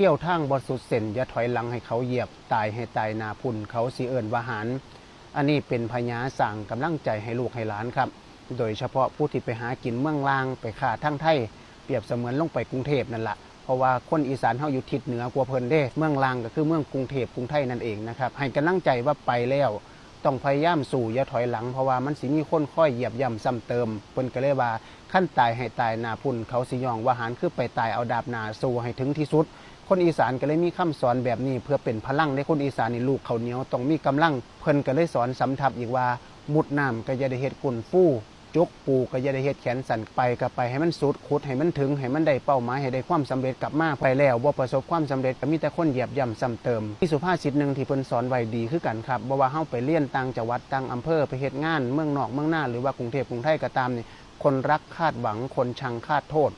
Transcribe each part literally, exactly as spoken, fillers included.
เที่ยวทางบ่สุดเส้น อย่าถอยหลังให้เขาเหยียบ ตายให้ตายหน้าพุ้น เขาสิเอิ้นว่าหาญ อันนี้เป็นพญาสร้างกำลังใจให้ลูกให้หลานครับ โดยเฉพาะผู้ที่ไปหากินเมืองล่าง ไปค้าทางไทย เปรียบเสมือนลงไปกรุงเทพฯนั่นละ เพราะว่าคนอีสานเฮาอยู่ทิศเหนือกว่าเพิ่นเด้ เมืองล่างก็คือเมืองกรุงเทพฯ กรุงไทยนั่นเองนะครับ ให้กำลังใจว่าไปแล้ว ต้องพยายามสู้ อย่าถอยหลัง เพราะว่ามันสิมีคนคอยเหยียบย่ำซ้ำเติม เพิ่นก็เลยว่า คันตายให้ตายหน้าพุ้น เขาสิย้องว่าหาญ คือไปตายเอาดาบหน้าสู้ให้ถึงที่สุด คนอีสานก็เลยมีคำสอนแบบนี้ เพื่อเป็นพลังเด้ คนอีสานนี่ลูกข้าวเหนียว ต้องมีกำลัง เพิ่นก็เลยสอนสำทับอีกว่า มุดน้ำก็อย่าได้เฮ็ดก้นฟู จกปูก็อย่าได้เฮ็ดแขนสั้น ไปก็ไปให้มันสุด ขุดให้มันถึง ให้มันได้เป้าหมาย ให้ได้ความสำเร็จกลับมา ไปแล้วบ่ประสบความสำเร็จ ก็มีแต่คนเหยียบย่ำซ้ำเติม มีสุภาษิตหนึ่งที่เพิ่นสอนไว้ดีคือกันครับ บ่ว่าเฮาไปเรียนต่างจังหวัดต่างอำเภอ ไปเฮ็ดงานเมืองนอกเมืองนา หรือว่ากรุงเทพฯ กรุงไทยก็ตามนี่ คนรักคาดหวัง คนชังคาดโทษ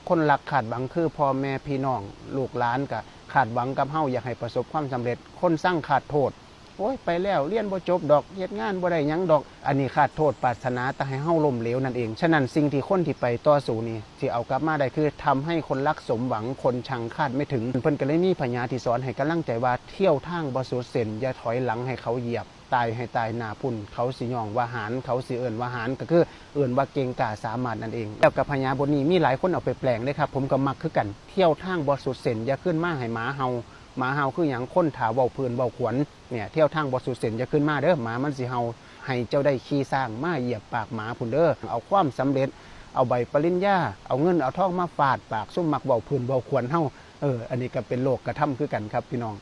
คนรักคาดหวังคือพ่อแม่พี่น้อง ลูกหลานก็คาดหวังกับเฮา อยากให้ประสบความสำเร็จ คนชังคาดโทษ โอ้ย ไปแล้วเรียนบ่จบดอก เฮ็ดงานบ่ได้หยังดอก อันนี้คาดโทษปรารถนาแต่ให้เฮาล้มเหลวนั่นเอง ฉะนั้นสิ่งที่คนที่ไปต่อสู้นี่สิเอากลับมาได้คือ ทำให้คนรักสมหวัง คนชังคาดไม่ถึง เพิ่นก็เลยมีพญาที่สอนให้กำลังใจว่า เที่ยวทางบ่สุดเส้น อย่าถอยหลังให้เขาเหยียบ ตายให้ตายหน้าพุ้น เขาสิย้องว่าหาญ เขาสิเอิ้นว่าหาญ ก็คือเอิ้นว่าเก่งกล้าสามารถนั่นเอง แล้วก็พญาบทนี้มีหลายคนเอาไปแปลงเด้ครับ ผมก็มักคือกัน เที่ยวทางบ่สุดเส้น อย่าคืนมาให้หมาเห่า หมาเห่าคือหยัง คนถ่าเว้าพื้นเว้าขวัญ เนี่ย เที่ยวทางบ่สุดเส้นอย่าคืนมาเด้อ หมามันสิเห่า ให้เจ้าได้ขี่ช้างมาเหยียบปากหมาพุ้นเด้อ เอาความสำเร็จ เอาใบปริญญา เอาเงินเอาทองมาฟาดปากซุมมักเว้าพื้นเว้าขวัญเฮา เออ อันนี้ก็เป็นโลกกระทำคือกันครับพี่น้อง